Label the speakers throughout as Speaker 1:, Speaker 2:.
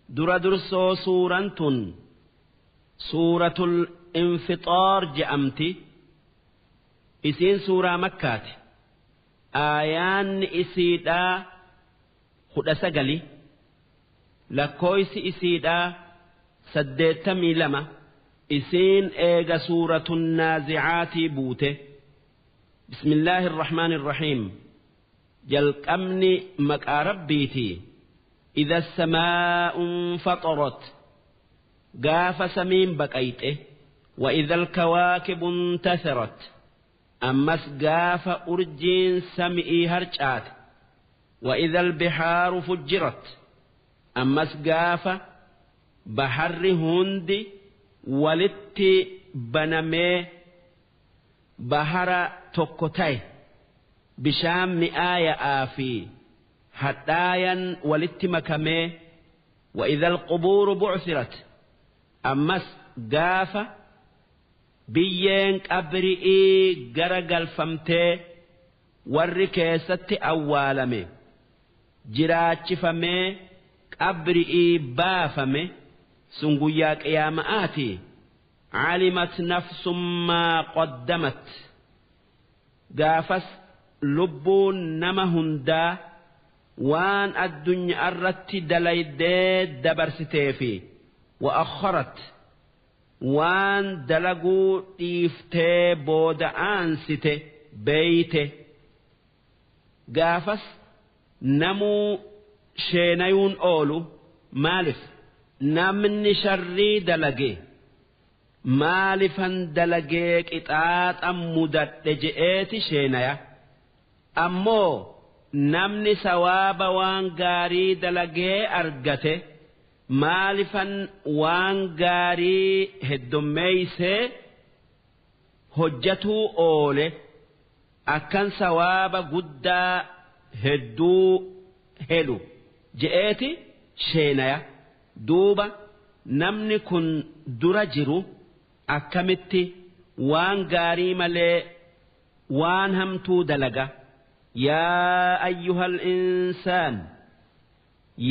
Speaker 1: Dura dursoo suuraan tun suuratul infixaar je'amti. Isiin suuraa Makkaati. Aayaanni isiidhaa 19, lakkooysi isiidhaa 82. Isiin eega suuratun naazicaatii buute. Bismillaahi irrahmaani irrahiim. Jalqabni maqaa Rabbiitii. Idha samaa'u infaxarat, gaafa samiin baqayxe. Wa idha alkawaakibu intasarat, ammas gaafa urjiin sami'ii harcaate. Wa idha albihaaru fujjirat, ammas gaafa baharri hundi walitti banamee bahara tokko ta'e, bishaan mi'aaya'aa fi hadhaayan walitti makamee. Wa idha alqubuuru bu'sirat, ammas gaafa biyyeen qabri'ii gara galfamtee warri keessatti awwaalame jiraachifamee qabri'ii baafame, sun guyyaa qiyaama'aati. Calimat nafsum maa qaddamat, gaafas lubbuun nama hundaa waan addunyaa irratti dalaydee dabarsitee fi wa akharat, waan dalaguu dhiiftee booda aansite beeyte. Gaafas namuu sheenayuun oolu. Maalif namni sharrii dalage maalifan dalagee qixaaxa mudadhe je'eeti sheenaya. Ammoo namni sawaaba waan gaarii dalagee argate maalifan waan gaarii heddommeeysee hojjatuu oole akkan sawaaba guddaa hedduu helu je'eeti sheenaya. Duuba namni kun dura jiru akkamitti waan gaarii malee waan hamtuu dalaga? Yaa ayyuhal insaan,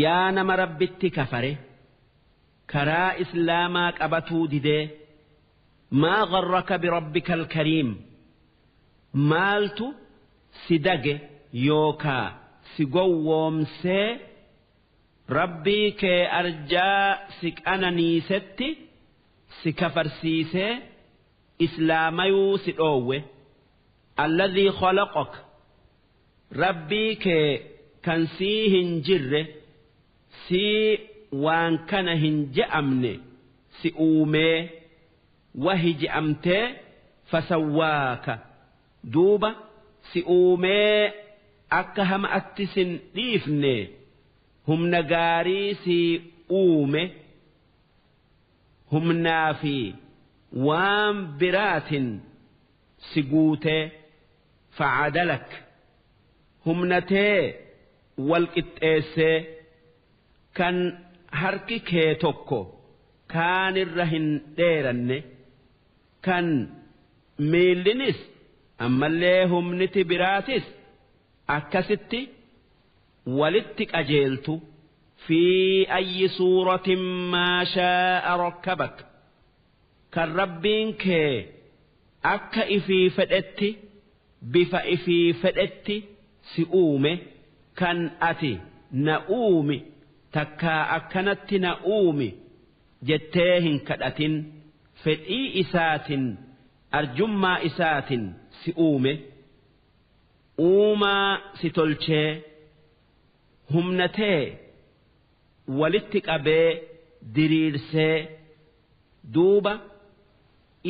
Speaker 1: yaa nama Rabbitti kafare, karaa islaamaa qabatuu didee, maa gharraka birabbika alkariim, maaltu si dage yookaa si gowwoomsee Rabbii kee arjaa si qananiisetti si kafarsiisee islaamayuu si dhoowwe? Alladhii khalaqaka, Rabbii kee kan sii hin jirre, sii waan kana hin je'amne si uumee, wahi je'amtee, fasawwaaka, duuba si uumee akka hama'atti sin dhiifne, humna gaarii si uume, humnaa fi waan biraatin si guutee, facadalak, humnatee wal qixxeessee, kan harki kee tokko kaanirra hin dheeranne, kan miillinis ammallee humniti biraatis akkasitti walitti qajeeltu. Fi ayyi suuratin maa shaa'a rakkabak, kan Rabbiin kee akka ifii fedhetti bifa ifii fedhetti si uume, kan ati na uumi takkaa akkanatti na uumi jettee hin kadhatin, fedhii isaatin arjummaa isaatin si uume, uumaa si tolchee humnatee walitti qabee diriirsee, duuba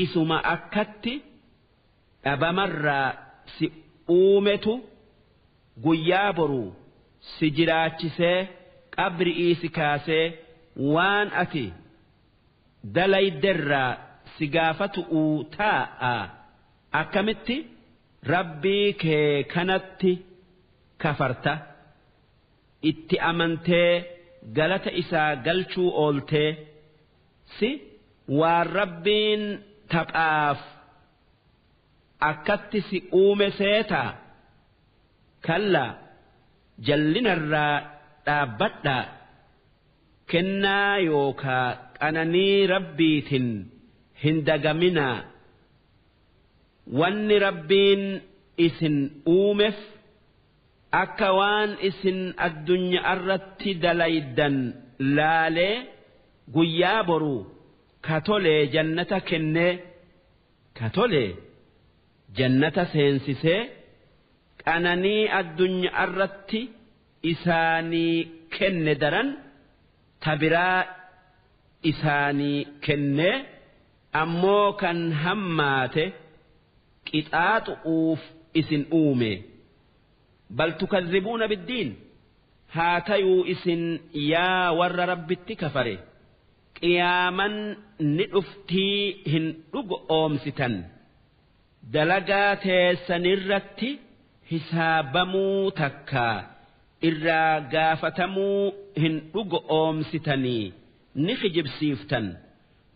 Speaker 1: isuma akkatti dhabamarraa si uumetu guyyaa boruu si jiraachisee qabri'ii si kaasee waan ati dalayderraa si gaafatu'uu taa'a. Akkamitti Rabbii kee kanatti kafarta, itti amantee galata isaa galchuu ooltee? Si waan Rabbiin taphaaf akkatti si uume seetaa? Kallaa, jallinarraa dhaabbadhaa. Kennaa yookaa qananii Rabbiitin hin dagaminaa. Wanni Rabbiin isin uumef akka waan isin addunyaarratti dalaydan laalee guyyaa boruu ka tolee jannata kennee ka tolee jannata seensisee qananii addunyaarratti isaanii kenne daran tabiraa isaanii kennee ammoo kan hammaate qixaaxu'uuf isin uume. Bal tukazzibuuna biddiin, haa tayuu isin yaa warra Rabbitti kafare qiyaaman ni dhuftii hin dhugo oomsitan. Dalagaa teessanirratti hisaabamuu takkaa irraa gaafatamuu hin dhugo oomsitanii ni kijibsiiftan.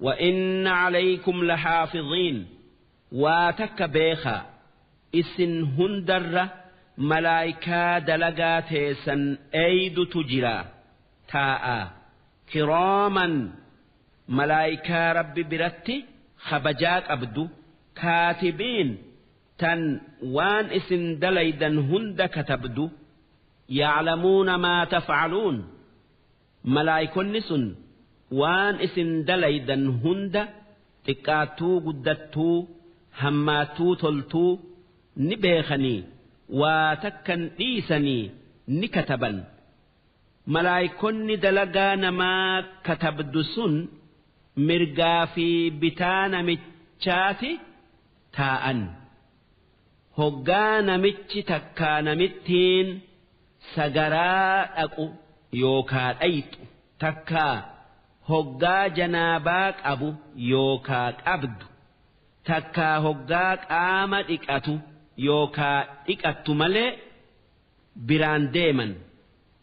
Speaker 1: Wa inna calaykum laxaafiziin, waa takka beekaa isin hundarra malaayikaa dalagaa teessan eeydutu jira taa'a. Kiraaman, malaayikaa Rabbi biratti kabajaa qabdu, kaatibiin, tan waan isin dalaydan hunda katabdu. Yaclamuuna maa tafcaluun, malaayikonni sun waan isin dalaydan hunda xiqqaattuu guddattuu hammaattuu toltuu ni beekanii, waa takkan dhiisanii ni kataban. Malaayikonni dalagaa namaa katabdu sun mirgaa fi bitaa namichaati taa'an. Hoggaa namichi takkaa namittiin sagaraa dhaqu yookaa dhayxu, takkaa hoggaa janaabaa qabu yookaa qabdu, takkaa hoggaa qaama dhiqatu yookaa dhiqattu malee biraan deeman.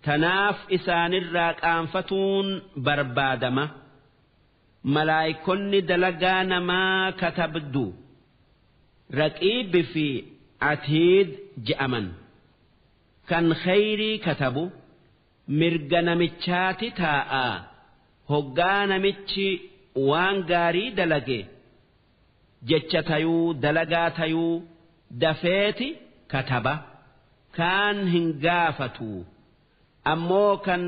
Speaker 1: Tanaaf isaanirraa qaanfatuun barbaadama. Malaayikonni dalagaa namaa katabdu Raqiibi fi Atiid je'aman. Kan khayrii katabu mirga namichaati taa'a. Hoggaa namichi waan gaarii dalage, jecha tayuu dalagaa tayuu, dafeeti kataba, kaan hin gaafatu. Ammoo kan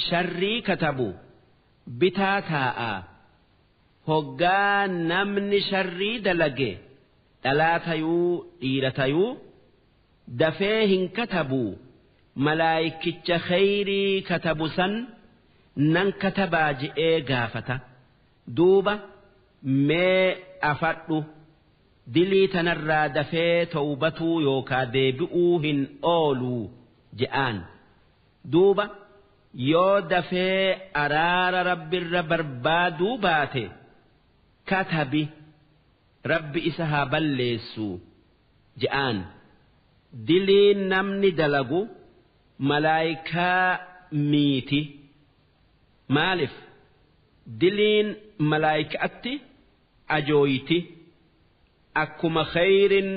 Speaker 1: sharrii katabu bitaa taa'a. Hoggaa namni sharrii dalage, dhalaa tayuu dhiira tayuu, dafee hin katabu. Malaayikicha khayrii katabu san nan katabaa je'ee gaafata. Duuba mee afadhu, dilii tanarraa dafee tawbatuu yookaa deebi'uu hin ooluu je'aan. Duuba yoo dafee araara Rabbirra barbaaduu baate, katabi, Rabbi isa haa balleessu je'aan. Diliin namni dalagu malaayikaa miiti. Maalif diliin malaayikaatti ajooyti? Akkuma khayrin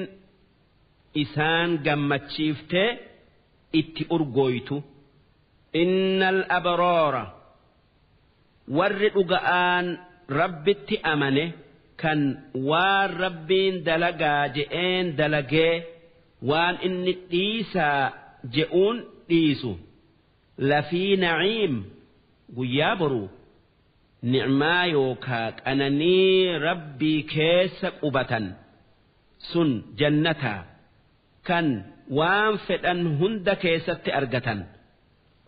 Speaker 1: isaan gammachiiftee itti urgooytu. Innal abraara, warri dhuga'aan Rabbitti amane, kan waan Rabbiin dalagaa je'een dalagee waan inni dhiisaa je'uun dhiisu, lafii naciim, guyyaa boruu nicmaa yookaa qananii Rabbii keessa qubatan, sun jannataa kan waan fedhan hunda keessatti argatan.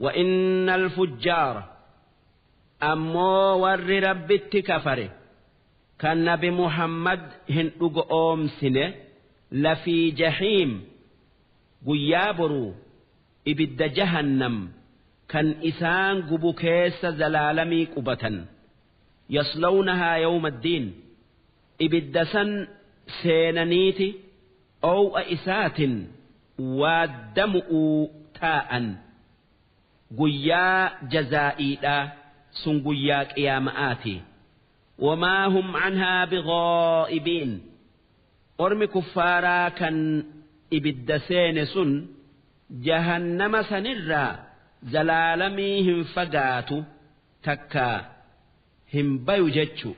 Speaker 1: Wa innal fujjaara, ammoo warri Rabbitti kafare kan Nabi Muhammad hin dhugo oomsine, lafii jahiim, guyyaa boruu ibidda jahannam kan isaan gubu keessa zalaalamii qubatan. Yaslawnahaa yawma addiin, ibidda san seenaniiti ow'a isaatin waaddamu'uu taa'an guyyaa jazaa'iidha, sun guyyaa qiyaama'aati. Wamaa hum canhaa bighaa'ibiin, ormi kuffaaraa kan ibidda seene sun jahannama sanirraa zalaalamii hin fagaatu. Takkaa hin bayu jechu.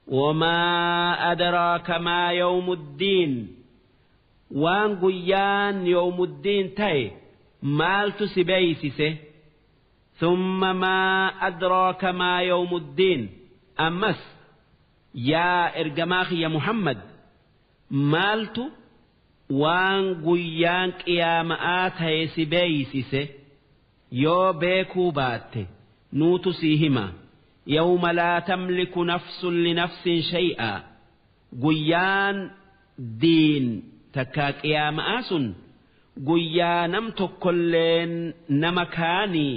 Speaker 1: Wamaa adraaka maa yawmuddiin, waan guyyaan yawmuddiin ta'e maaltu si beeysise? Thumma maa adraaka maa yawmuddiin, ammas yaa ergamaa kiyya Muhammad, maaltu waan guyyaan qiyaama'aa ta'e si beeysise? Yoo beekuu baatte nuutu sii hima. Yawma laa tamliku nafsun linafsin shay'aa, guyyaan diin takkaa qiyaama'aa sun guyyaa nam tokkolleen nama kaanii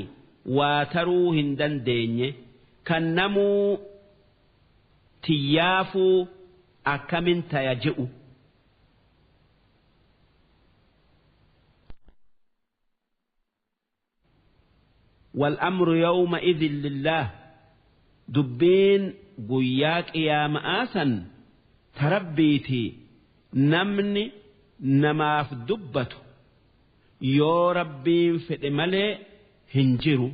Speaker 1: waa taruu hin dandeenye, kan namuu tiyyaafuu akkamin taya je'u. والأمر يومئذ لله، dubbiin guyyaa qiyaama'aa san tarabbiiti. Namni namaaf dubbatu yoo rabbiin fedhe malee hin jiru.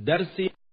Speaker 1: Darsi.